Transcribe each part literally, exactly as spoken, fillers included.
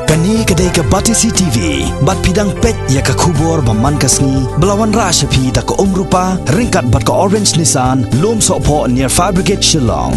Kane ka dei ka Batesi T V, bad phi dang peit ïa ka khubor ba man ka sngi, ba la wanrah sha phi da ka Umrupa, ryngkat bad ka Orange Nissan, Lumsohphoh near Fire Brigade Shillong.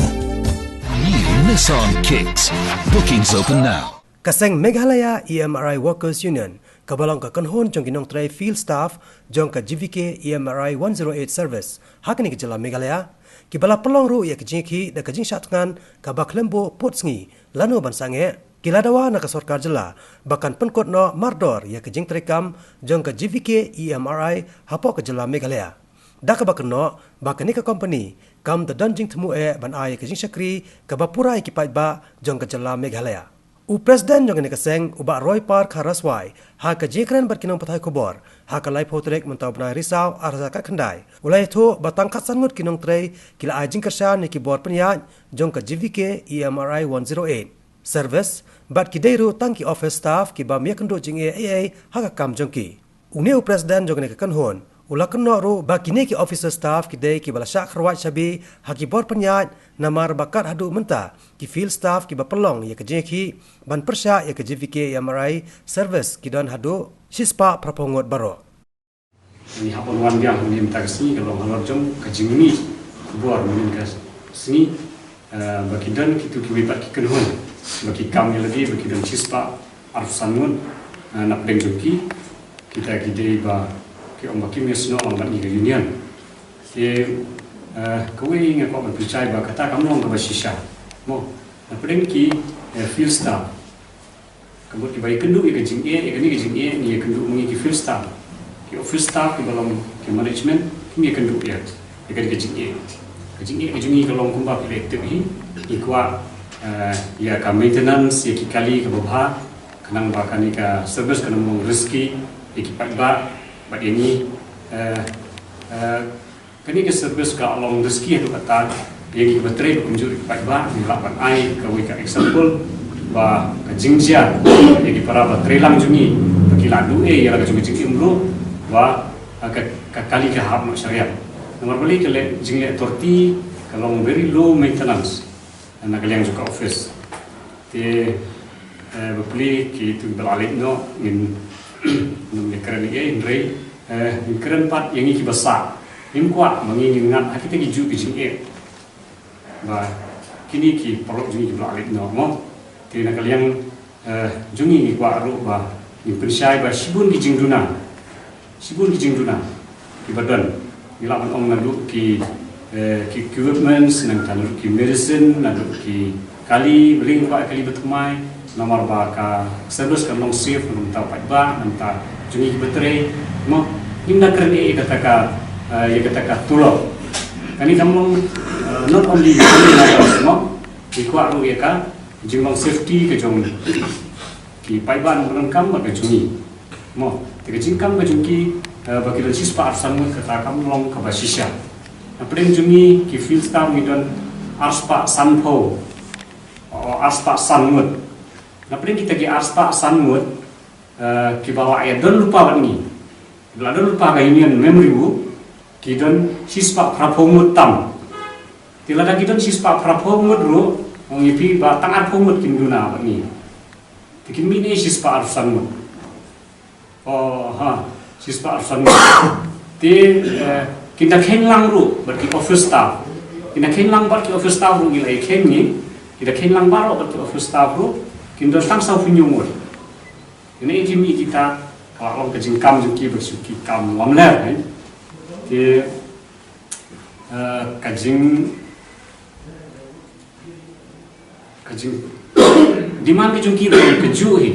New Nissan Kicks. Bookings open now. Ka seng Meghalaya E M R I Workers Union, kaba long ka kynhun jong ki nongtrei field staff jong ka G V K E M R I one zero eight service ha kane ka jylla Meghalaya, kiba la pynlong ruh ïa ka jingïakhih da ka jingshah thngan kaba khlem buh pud sngi lano ban sangeh, ki la dawa na ka sorkar jylla ba kan pynkut noh mardor ïa ka jingtreikam jong ka G V K E M R I hapoh ka jylla Meghalaya, da kaba kynnoh ba kane ka kompani kam da don jingthmu eh ban ai ïa ka jingshakri kaba pura ïa ki paidbah jong ka jylla Meghalaya. U President jong kane ka seng, u Bah Roypar Kharaswai, ha ka jingkren bad ki nongpathai khubor ha ka laiphew tarik mynta u bnai Risaw arhajar khatkhyndai, u la ïathuh ba tang khatsan ngut ki nongtrei ki la ai jingkyrshan ïa ki bor pynïaid jong ka G V K E M R I one zero eight service, bad ki dei ruh tang ki office staff kiba ym ïakynduh jingeh ei ei ha ka kam jong ki. Une u President jong kane ka kynhun u la kynnoh ruh ba kine ki officer staff ki dei kiba la shah kharwait shabi ha ki bor pynïaid, namar ba kat haduh mynta ki field staff kiba pynlong ïa ka jingïakhih ban pyrshah ïa ka G V K E M R I service ki don haduh shispah phraphew ngut baroh. Ngi hap ban wan biang mynta ka sngi ka long halor jong ka jingmih khubor mynta ka sngi, eh, ba ki don kitu kiwei pat ki kynhun ba ki kam ïa lade ba ki don shispah arphew san ngut, eh, na pdeng jong ki. Kita ki dei ba ki ong ba kim ïasnoh lang bad ngi ka union. Te, eh, kawei nga kwah ban pynshai ba kata kam long kaba shisha. Mo, na pdeng ki, eh, field staff, ka mut kiba ïakynduh ïa ka jingeh, ïa kane ka jingeh, ngi ïakynduh ma ngi ki field staff. Ki office staff kiba long ki management, kim ïakynduh ïa, ïa kane ka jingeh. Ka jingeh ka jong ngi ka long kumba phi la tip hi, ngi kwah, eh, ïa ka maintenance ïa ki kali kaba bha, khnang ba kane ka service kan ym long risky ïa ki paidbah bad ïa ngi, eh, eh, kane ka service ka long risky haduh katta ïa ki ba trei ba kumjuh ïa ki paidbah. Ngi lah ban ai kawei ka example ba ka jingjia ïa ki para ba trei lang jong ngi ba ki la duh ei ïa la ka jong ka jingim ruh ba, ah, ka, ka kali ka hap noh shariat. Namar balei? Ka leh jingleh torti, ka long very low maintenance na ka liang jong ka office. Te, eh, bapli kitu ba la leit noh ngin nym ïakren ïa, hynrei, eh, ngin kren pat ïa ngi kiba sah. Ngim kwah ba ngi ngin ngat ha kita ki juh ki jingeh ba kine ki paralok jong ngi kiba la leit noh mo. Te na ka liang, eh, jong ngi ngi kwah ruh ba ngin pynshai ba shibun ki jingduna, shibun ki jingduna kiba don. Ngi lah ban ong naduh ki, eh, ki equipments, nangta naduh ki medicine, naduh ki kali, balei ngi kwah kali ba thymmai, namar ba ka service kan long safe na ka bynta u paidbah, na ka bynta jong ngi kiba trei. Mo, ngim da kren ïa kata ka, eh, ïa kata ka tulop. Kane kam long, eh, not only mo, ngi kwah ruh ïa ka jinglong safety ka jong ki paidbah nongpyndonkam bad ka jong ngi. Mo, te ka jingkam ka jong ki, eh, ba ki don shispah arphew san ngut, kata kam long kaba shisha. Na pdeng jong ngi ki field staff ngi don arspah sanphew, oh, arspah san ngut. Na pdeng kita ki arspah san ngut, eh, kiba la ïa don lypa bad ngi, kiba la don lypa ha ka union member ruh, ki don shispah phraphew ngut tam. Te lada ki don shispah phraphew ngut ruh, ong ïa phi ba tang arphew ngut kin duna bad ngi. Te kin mih ne shispah arphew san ngut. Oh, ha, shispah arphew san ngut. Te, eh, kin da kheiñ lang ruh bad ki office staff. Kin da kheiñ lang bad ki office staff ruh, ngi la ïa kheiñ ngi. Kin da kheiñ lang baroh bad ki office staff ruh, kin don tang sawphew hynñiew ngut. Ïa ne ki mih kita, ka la long ka jingkam jong ki ba shu ki kam lamler, eh. Te, eh, ka jing, ka jing demand ka jong ki ba kajuh hi.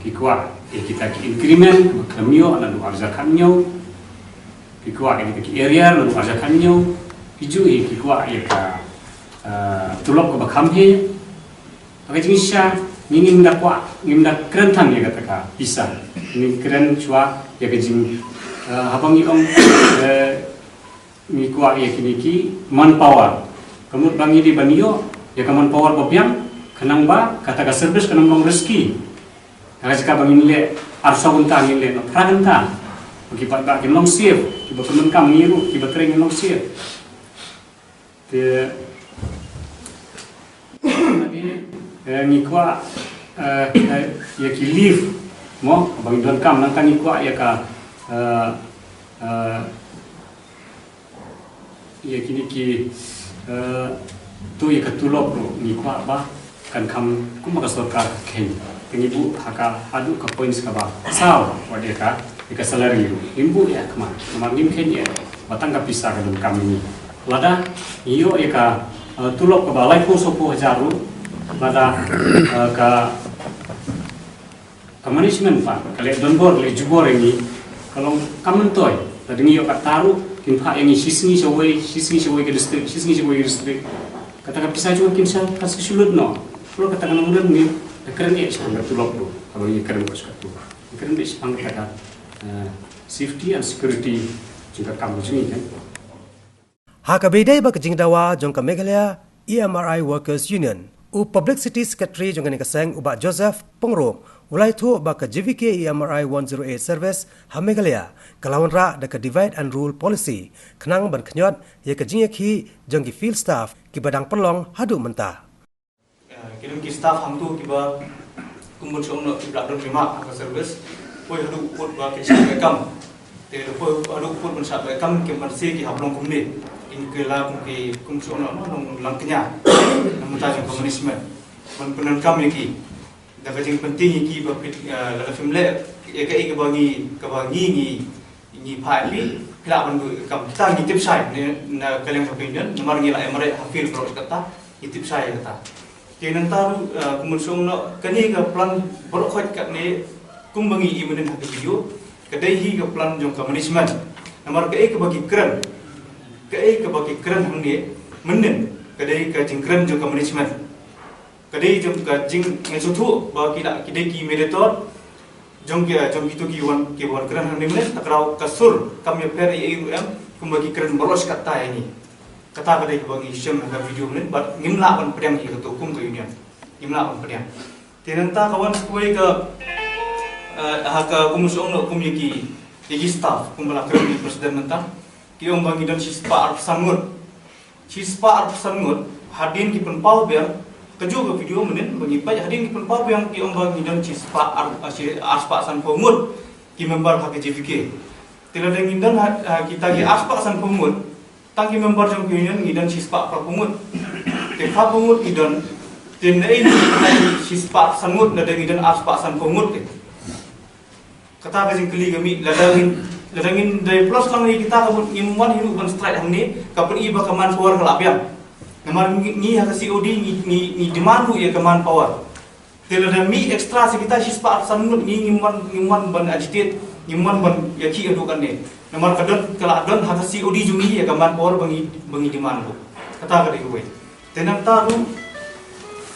Ki kwah ïa kita ki increment ba khlem ïoh naduh arhajar khathynñiew. Ki kwah ïa kita ki arrear naduh arhajar khathynñiew. Kijuh hi, ki kwah ïa ka, eh, tulop kaba kham hi. Ha ka jingshisha, ngi ngim da kwah, ngim da kren than ïa kata ka pisa. Ngi kren shuwa ïa ka jing, eh, haba ngi ong, eh, ngi kwah ïa kine ki manpower. Ka mut ba ngi dei ban ïoh ïa ka manpower ba biang, khnang ba kata ka service kan ym long risky. Ha ka jaka ba ngin leh arphew saw kynta, ngin leh noh phra kynta. Ba ki paidbah kin long safe, kiba pyndonkam ngi ruh, kiba trei ngin long safe. Te, eh, ngi kwah Eh, eh, ïa ki leave mo ba ngi donkam, nangta ngi kwah ïa ka, eh, eh, ïa kine ki, eh, tu ïa ka tulop ruh ngi kwah ba kan kham kumba ka sorkar ka kheiñ. Te ngi buh ha ka haduh ka points kaba saw wat ïa ka, ïa ka salary ruh. Ngim buh ïa khmat namar ngim kheiñ ïa ba tang ka pisa ka donkam ïa ngi. Lada ngi ïoh ïa ka, eh, tulop kaba laiphew sawphew hajar ruh, lada, eh, ka ka management pat ka leh donbor, ka leh jubor ïa ngi, ka long kam myntoi. Lada ngi ïoh kata ruh kin phah ïa ngi shi sngi shawei, shi sngi shawei ka district, shi sngi shawei ka district. Kata ka pisa jong kin sa ka shu lut noh. Ruh kata ka nongrim ngi da kren eh shaphang ka tulop ruh. Haba ngi kren ba shu ka tulop, ngi kren eh shaphang kata ka, eh, safety and security jong ka kam jong ngi kan. Ha kaba ïadei bad ka jingdawa jong ka Meghalaya E M R I Workers Union, u Publicity Secretary jong kane ka seng, u Bah Joseph Pyngrope, u la ïathuh ba ka J V K E M R I one zero eight service ha Meghalaya ka la wanrah da ka Divide and Rule Policy khnang ban khñiot ïa ka jingïakhih jong ki field staff kiba dang pynlong haduh mynta. Eh, ki don ki staff hangto kiba kum ban shu ong noh kiba la don remark ha ka service. Poi haduh u pud ba kin shah beh kam. Te poi haduh u pud ban shah beh kam, ki ban se ki hap long kumne. Kin ki la kum ki kum shu ong noh, noh, nonglang kñia na bynta jong ka management ban pyndonkam ïa ki. Da ka jingpyntieng ïa ki ba phi, eh, lada phim leh ïa kaei kaba ngi, kaba ngi, ngi ngi phah ïa phi, phi lah ban duh ïa ka kam. Kita ngi tip shai ne na ka liang ka pynïaid, namar ngi la ïa mareh ha field baroh shi katta, ngi tip shai ïa kata. Te nangta ruh, eh, kum ban shu ong noh, kane ka plan baroh khoit katne, kumba ngi i mynnin ha ka video, ka dei hi ka plan jong ka management. Namar kaei kaba ki kren, kaei kaba ki kren hangne mynnin, ka dei ka jingkren jong ka management. Ka dei jong ka jing, ngan sngewthuh ba ki la, ki dei ki mediator jong ki, jong kito ki wan, ki wan kren hangne mynne, ta ka daw ka sur kam ïapher ei ei ruh em, kumba ki kren baroh shi katta ïa ngi. Kata ka dei kaba ngi shem ha ka video mynne, bad ngim lah ban pdiang ïa kato kum ka union. Ngim lah ban pdiang. Te nangta ka wan sa kawei ka, eh, ha ka kum shu ong noh kum ïa ki, ïa ki staff, kumba la kren ïa u president mynta. Ki ong ba ngi don shispah arphew san ngut. Shispah arphew san ngut, hadien ki pynpaw biang, kajuh ka video mynnin ba ngi peit, hadien ki pynpaw biang ki ong ba ngi don shispah ar-, ah, shi-, arspah sanphew ngut ki member ha ka J V K. Te lada ngi don ha, ha kita ki arspah sanphew ngut, tang ki member jong ki union ngi don shispah phraphew ngut. Te phraphew ngut ngi don, te naei ngi shispah san ngut lada ngi don arspah sanphew ngut te. Kata ka jingkylli ka mih, lada ngin, lada ngin dei plus lang ïa kita ka mut ngim wan hi ruh ban strike hangne, ka pyni ba ka manpower ka la biang. Namar ngi, ngi ha ka C O D ngi, ngi, ngi demand ruh ïa ka manpower. Te lada mih extra sa kita shispah arphew san ngut ngi ngim wan, ngim wan ban agitate, ngim wan ban ïakhih haduh katne. Namar ka don, ka la don ha ka C O D jong ngi ïa ka manpower ba ngi, ba ngi demand ruh. Kata ka dei kawei. Te nangta ruh,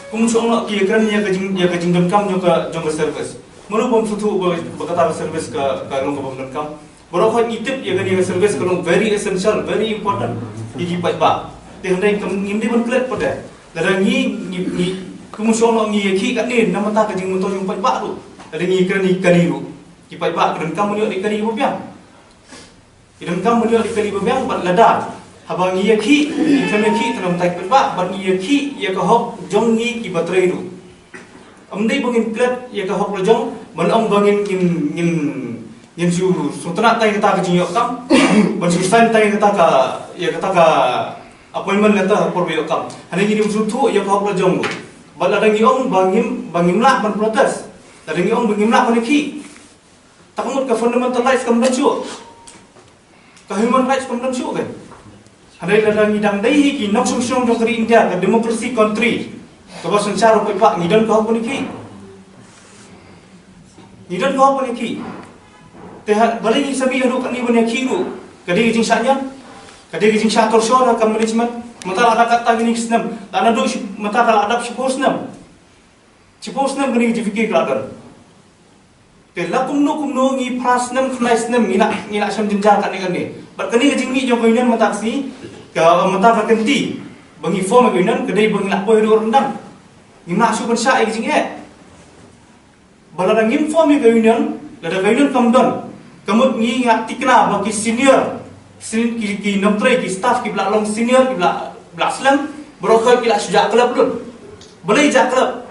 kum shu ong noh ki ïakren ïa ka jing, ïa ka jingdonkam jong ka, jong ka service. Mano bym sngewthuh ba, ba kata ka service ka, ka long kaba ym donkam. Baroh khoit ngi tip ïa kane ka service ka long very essential, very important ïa ki paidbah. Te hynrei kam, ngim dei ban klet pat de. Lada ngi, ngi, ngi, kum shu ong noh ngi ïakhih katne na bynta ka jingmyntoi jong paidbah ruh. Lada ngi kren ïa kane ruh, ki paidbah ki donkam ban ïoh ïa kane kaba biang. Ki donkam ban ïoh ïa kali ba biang bad lada haba ngi ïakhih, ngi khlem ïakhih te nang tai paidbah bad ngi ïakhih ïa ka hok jong ngi kiba trei ruh. Ym dei ba ngin klet ïa ka hok la jong, ban ong ba ngin, ngin, ngin, ngin shu sngewtynnat tang ïa kata ka jingïoh kam, ban shu sign tang ïa kata ka, ïa kata ka appointment letter ha por ba ïoh kam. Hangne ngin ym sngewthuh ïa ka hok la jong ruh. Bad lada ngi ong ba ngim, ba ngim lah ban protest, lada ngi ong ba ngim lah ban ïakhih, ta ka mut ka fundamental rights kam don shuh. Ka human rights kam don shuh kan. Hynrei lada ngi dang dei hi ki nongshong shnong jong ka ri India, ka democracy country, kaba synshar u paidbah, ngi don ka hok ban ïakhih. Ngi don ka hok ban ïakhih. Te ha, balei ngi sa mih haduh katne ban ïakhih ruh? Ka dei ka jingshah ñiad, ka dei ka jingshah torture ha ka management. Mynta la dap katta kine ki snem, la naduh shi, mynta ka la dap shiphew snem. Shiphew snem kane ka J V K ka la don. Te la kumno kumno ngi phra snem, khyndai snem ngi la, ngi la shem jynjar katne katne. Bad kane ka jingmih jong ka union mynta ka sngi, ka mynta ka kynti ba ngi form ïa ka union ka dei ba ngi la poi haduh ryndang. Ngim lah shuh ban shah ïa ka jingeh. Ba lada ngim form ïa ka union, lada ka union kam don, ka mut ngi ngah thikna ba ki senior, sen-, ki, ki nongtrei, ki staff kiba la long senior, kiba la, ba la slem, baroh khoit ki la shu jah klep lut. Balei jah klep?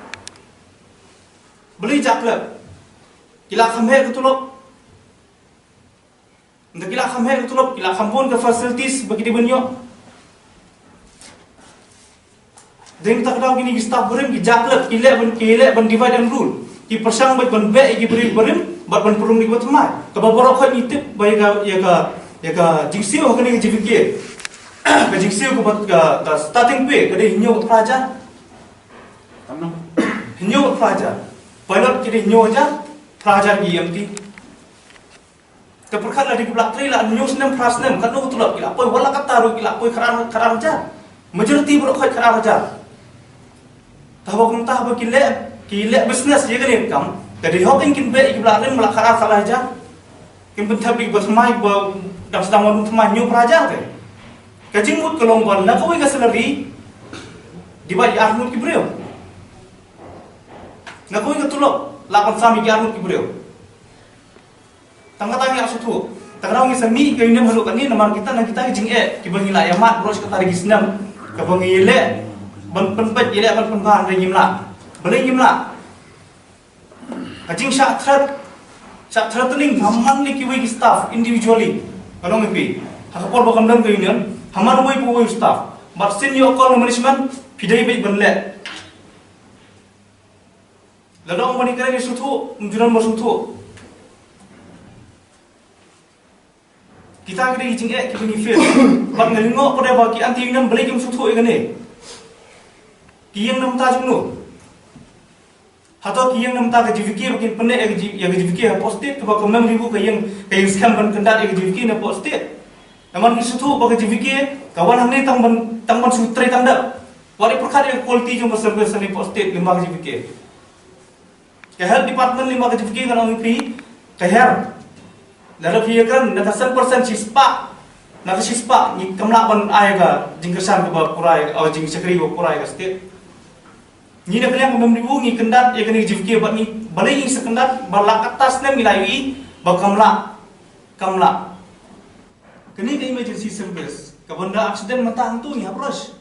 Balei jaklep? Ki la kham heh ka tulop. Nda ki la kham heh ka tulop, ki la kham bun ka facilities ba ki dei ban ïoh. Dei ta ka daw kine ki staff barim ki jaklep, ki leh ban, ki leh ban divide and rule. Ki pyrshang bad ban beh ïa ki briew barim bad ban pynrung ïa ki bathymmai. Kaba baroh khoit ngi tip ba ïa ka, ïa ka, ïa ka jingsiew ha kane ka J V K. Ka jingsiew ka, ka, ka starting pay ka dei hynñiew phra hajar. Hynñiew phra hajar. Pilot ki dei hynñiew hajar, phra hajar ki E M T. Te pyrkhat lada ki la trei la hynñiew snem, phra snem, katno ka tulop ki la poi, wat la katta ruh ki la poi khatar, khatar hajar. Majority baroh khoit khatar hajar. Te haba kumta haba ki leh, ki leh business ïa kane ka kam, ka dei hok kin beh ïa ki ba la rim ba la khatar khatar hajar. Kin pynthep ïa ki bathymmai ba dang sdang wan thymmai hynñiew phra hajar te. Ka jingmut ka long ba na kawei ka salary, dei ba ïa arngut ki briew. Na kawei ka tulop, lah ban sam ïa ki arngut ki briew. Tang kata ngi ïa sngewthuh. Tang kata ngi sa mih ka union haduh katne namar kita na kita ki jingeh kiba ngi la ïa mad baroh shi katta ki snem. Kaba ngi ïaleh ban pynbeit, ïaleh ban pynbha, hynrei ngim lah. Balei ngim lah? Ka jingshah threat, shah threatening ha man la kiwei ki staff individually. Ka long ïa phi. Ha ka por ba kam don ka union, ha man uwei pa uwei u staff. Bad sien ïoh call na management, phi dei beit ban leh. Lada ong ba ngi kren ïa sngewthuh, ym ju don ba sngewthuh. Kita ki dei ki jingeh kiba ngi face. Bad nga lyngngoh pat ba ki anti union balei kim sngewthuh ïa kane. Ki ïeng na bynta jong no? Hato ki ïeng na bynta ka J V K ba kin pynneh ïa ka J-, ïa ka J V K hapoh state, kaba ka Mem Revu ka ïeng, ka ïeng skhem ban kyndat ïa ka J V K na hapoh state? Namar ngi sngewthuh ba ka J V K ka wan hangne tang ban, tang ban shu trei tang da. Wat ïa pyrkhat ïa ka quality jong ka service hangne hapoh state lyngba ka J V K. Ka health department lyngba ka J V K ngan ong ïa phi, ka her. Lada phi ïakren na ka san percent shispah, na ka shispah ngi kam lah ban ai ka jingkyrshan kaba pura ïa ka, jingshakri kaba pura ïa ka state. Ngi na ka liang ka Mem Revu ngi kyndat ïa kane ka J V K bad ngi, balei ngi sa kyndat, ba la katta snem ngi la ïohi ba kam lah, kam lah. Kane ka emergency service, kaba ynda accident mynta hangto ngi hap rush.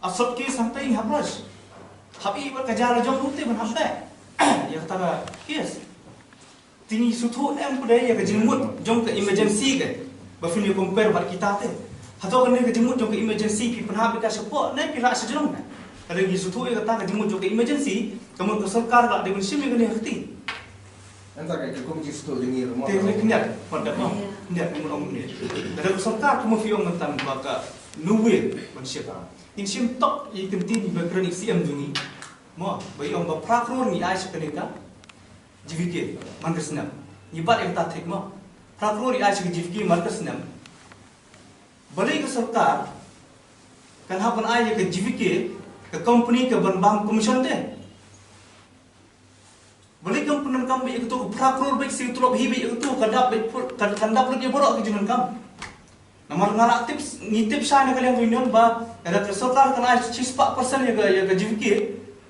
Assault case hangta ngi hap rush. Hap ïeh bad ka jia la jong ruh te ban hap leh ïa kata ka case. Te ngi sngewthuh ne em pat ïa ka jingmut jong ka emergency ka, ba phin ïa compare bad kita te. Hato kane ka jingmut jong ka emergency phi pynhap ïa ka shapoh ne phi rah shajrong ne? Lada ngi sngewthuh ïa kata ka jingmut jong ka emergency, ka mut ka sorkar la dei ban shim ïa kane ha kti. Ynda ka kum ki sngewthuh jong ngi ruh mo. Te ngi khyndiat pat da mo. Khyndiat ka mut ong ne. Lada ka sorkar kumba phi ong mynta ba ka no way ban shim. Ngin shim tok ïa ka ktien ba kren ïa ka C M jong ngi. Mo, ba i ong ba phra klur ngi ai sha kane ka J V K man ka snem. Ngi bat ïa kata thik mo. Phra klur ngi ai sha ka J V K man ka snem. Balei ka sorkar kan hap ban ai ïa ka J V K, ka company ka ban bam commission te? Balei kam pyndonkam beit ïa kato ka phra klur beit, siew tulop hi beit ïa kato, ka dap beit phut, ka, kan dap lut ïa baroh ki jingdonkam. Namar nga la tip, ngi tip shai na ka liang ka union ba lada ka sorkar kan ai shispah percent ïa ka, ïa ka J V K,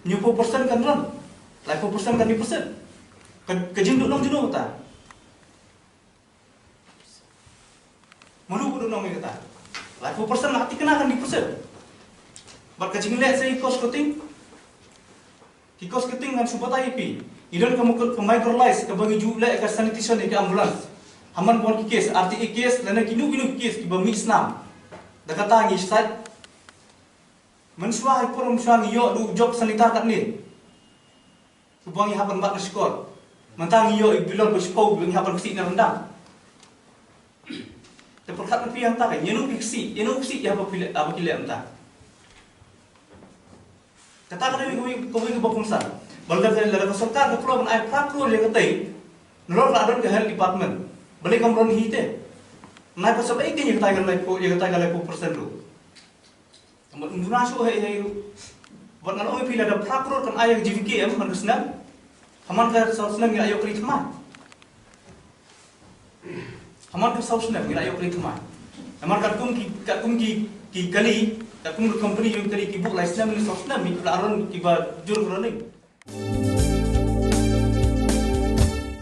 hynñiewphew percent kan don. Laiphew percent kan dei percent. Ka, ka jingduhnong jingduhnong kata. Mano ba duhnong ïa kata? Laiphew percent la tikna kan dei percent. Bad ka jingleh sa ïa cost cutting. Ki cost cutting ngan shu batai ïa phi. Ngi don ka micro-, ka micro lice kaba ngi ju leh ka sanitation ïa ki ambulance. Ha man bun ki case, R T A case, lane kino kino ki case kiba mih snam. Da kata ngi sait. Mynshuwa ha i por mynshuwa ngi ïoh da u jok sanitar katne. Kumba ngi hap ban bat na shkor. Mynta ngi ïoh i bilor ba shiphew ba ngi hap ban ksih na ryndang. Te pyrkhat phi hangta ka, ïano ki ksih, ïano ksih ïa ba phi leh, ba ki leh mynta. Kata ka dei kawei, kawei kaba kongsan. Ba lada, lada ka sorkar ka kloi ban ai phra klur ïa katei, nalor la don ka health department. Balei kam ron hi te? Nai pa sa ba ïa kata ka laiphew, ïa kata ka laiphew percent ruh. Bad ym duna shuh hei hei ruh. Bad ngan ong ïa phi lada phra klur kan ai ïa ka J V K em man ka snem. Ha man ka saw snem ngi la ïoh kali thymmai. Ha man ka saw snem ngi la ïoh kali thymmai. Namar katkum ki, katkum ki, ki kali, katkum ki company jong kali ki buh lai snem ne saw snem ngi la ron kiba jur ka ron.